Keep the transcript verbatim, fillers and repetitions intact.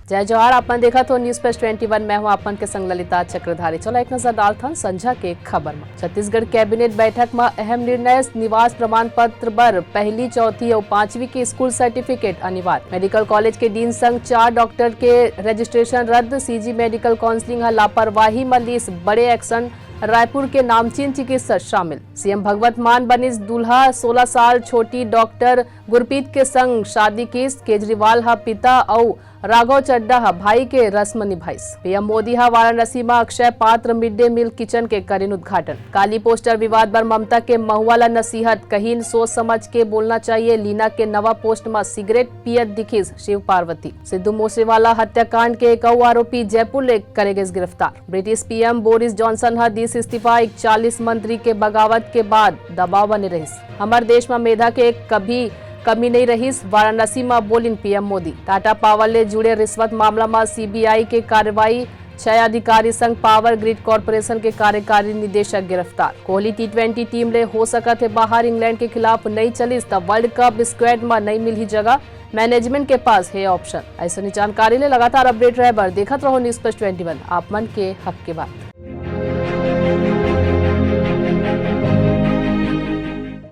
जय जोहार, आप मन देखत हो News Flash twenty one, मैं हूं आप मन के संग ललिता चक्रधारी। चलो एक नजर डालथन संझा के खबर म। छत्तीसगढ़ कैबिनेट बैठक म अहम निर्णय, निवास प्रमाण पत्र बर पहली, चौथी अउ पांचवी के स्कूल सर्टिफिकेट अनिवार्य। मेडिकल कॉलेज के डीन संग चार डॉक्टर के रजिस्ट्रेशन रद्द, सीजी मेडिकल काउंसलिंग ह लापरवाही म लीस बड़े एक्शन, रायपुर के नामचीन चिकित्सक शामिल। सीएम भगवत मान बनिस दूल्हा, सोलह साल छोटी डॉक्टर गुरप्रीत के संग शादी किस। केजरीवाल ह पिता अउ राघव चड्ढा ह भाई के रस्म निभाइस। पीएम मोदी ह वाराणसी म अक्षय पात्र मिड डे मील किचन के करिन उद्घाटन। काली पोस्टर विवाद बर ममता के महुआ ल नसीहत, कहिन सोच समझ के बोलना चाहिए। लीना के नवा पोस्ट म सिगरेट पियत दिखिस शिव पार्वती। सिद्धू मूसेवाला हत्याकांड के एक अउ आरोपी जयपुर ले करे गिस गिरफ्तार। ब्रिटिश पीएम बोरिस जॉनसन ह दिस इस्तीफा, इकतालीस मंत्री के बगावत के बाद दबाव बने रहिस। हमर देश म मेधा के कभी कमी नइ रहिस, वाराणसी म Boolean PM Modi. Tata power ले जुड़े रिश्वत मामला म सीबीआई के कार्रवाई, छह अधिकारी संग पावर ग्रिड कॉरपोरेशन के कार्यकारी निदेशक गिरफ्तार। कोहली टी ट्वेंटी टीम ले हो सकत हे बाहर, इंग्लैंड के खिलाफ नइ चलिस त वर्ल्ड कप स्क्वाड म नइ मिलही जगह, मैनेजमेंट के पास हे ऑप्शन। अइसने जानकारी ले लगातार अपडेट रहे बर देखत रहो News Flash twenty one, आप मन के हक के बात।